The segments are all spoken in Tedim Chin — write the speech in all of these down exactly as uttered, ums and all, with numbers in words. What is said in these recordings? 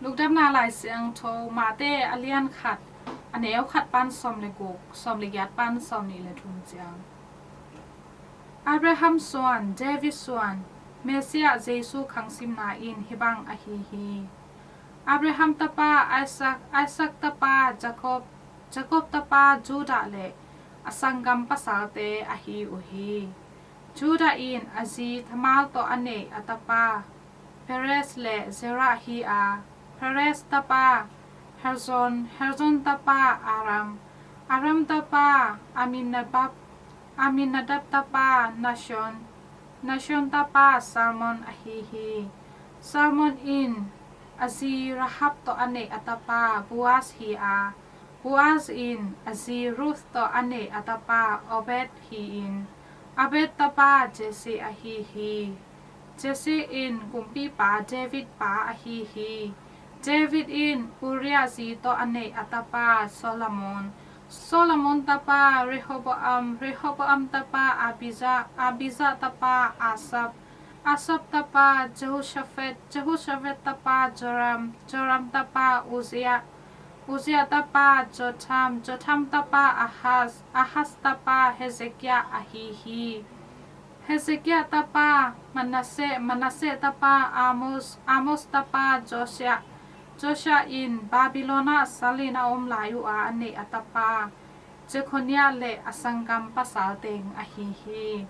Lungdamna Lai Siangtho, Mate a lian khat, a neu khat pan sawm le guk, sawm le giat pan sawm nih le thum ciang. Abraham suan, David suan, Messiah Jesu khangsimna in hih bang ahi hi. Abraham tapa Isaac, Isaac tapa Jacob, Jacob tapa Judah le a sanggam pasalte ahi uh hi. Judah in a zi Tamar tawh a neih a tapa Perez le Zerah hi a, Perez tapa Hezron, Hezron tapa Aram, Aram tapa Aminadab, Aminadab tapa Nahshon, Nahshon tapa Salmon ahi hi. Salmon in a zi Rahab tawh a neih a tapa Boaz hi a, Boaz in a zi Ruth tawh a neih a tapa Obed hi-in, Obed tapa Jesse ahi hi. Jesse in kumpipa David pa ahi hi. David in Uriah zi tawh a neih a tapa Solomon, Solomon tapa Rehoboam, Rehoboam tapa Abijah, Abijah tapa Asaph, Asaph tapa Jehoshaphat, Jehoshaphat tapa Joram, Joram tapa Uzziah, Uzziah tapa Jotham, Jotham tapa Ahaz, Ahaz tapa Hezekiah ahi hi. Hezekiah tapa Manasseh, Manasseh tapa Amos, Amos tapa Josiah, Josiah in Babylon ah sal in a om lai uh a a neih a tapa Jeconiah le a sanggam pasal teng ahi hi.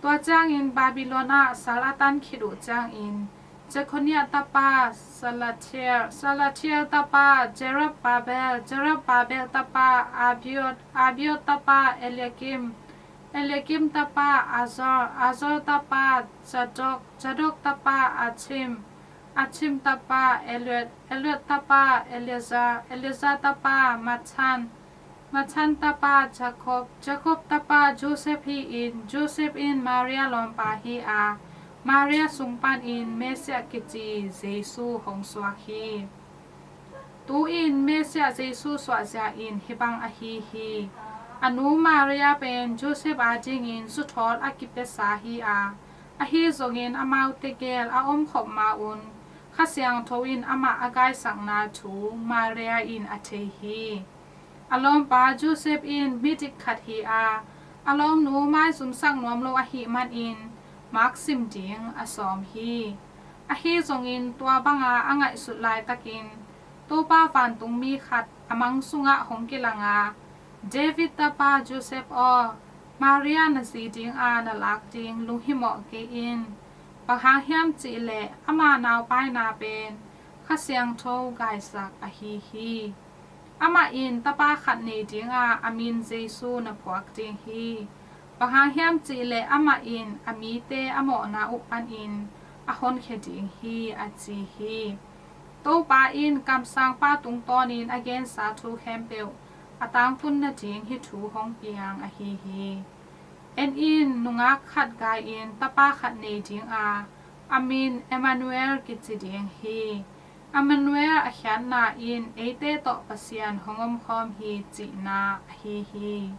Tua ciangin Babylon ah sal a tan khit uh ciangin Jeconiah tapa Salathiel, Salathiel tapa Zerubbabel, Zerubbabel tapa Abiud, Abiud tapa Eliakim, Eliakim tapa Azor, Azor tapa Zadok, Zadok tapa Achim, Achim tapa Eliud, Eliud tapa Eleazar, Eleazar tapa Matthan, Matthan tapa Jacob, Jacob tapa Joseph hi-in, Joseph in Maria lawmpa hi a, Maria sung panin Messiah kici Jesu hong suak hi. Tu-in Messiah Jesu suahzia in hih bang ahi hi. A nu Maria pen Joseph adingin zuthawl a kipiasa hi a, ahi zongin amaute gel a omkhop ma-un Kha Siangtho in amah a gaisakna thu Maria in a thei hi. A lawmpa Joseph in midik khat hi a, a lawmnu maizumsak nuam lo ahih manin maksim ding a sawm hi. Ahi zongin tua banga a ngaihsut laitakin Topa vantungmi khat a mang sungah hong kilang a, David tapa Joseph aw, Maria na zi dinga na lak ding lunghimawh kei in. Bang hang hiam cihleh ama naupaina pen Kha Siangtho gaisak ahi hi. Amah in tapa khat nei dinga a min Jesu na phuak ding hi. Bang hang hiam cihleh amah in a mite a mawhna uh panin a honkhia ding hi, a ci hi. Topa in kamsangpa tungtawnin a gensa thu khempeuh a tangtun nading hih thu hong piang ahi hi. En in, nungak khat gai-in tapa khat nei dinga a min Emmanuel kici ding hi. Emmanuel a khiatna in eite tawh Pasian hong omkhawm hi cihna ahi hi.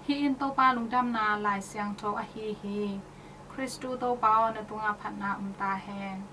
Hih in Topa lungdamna Lai Siangtho ahi hi. Khristu Topa aw, na tungah phatna om ta hen.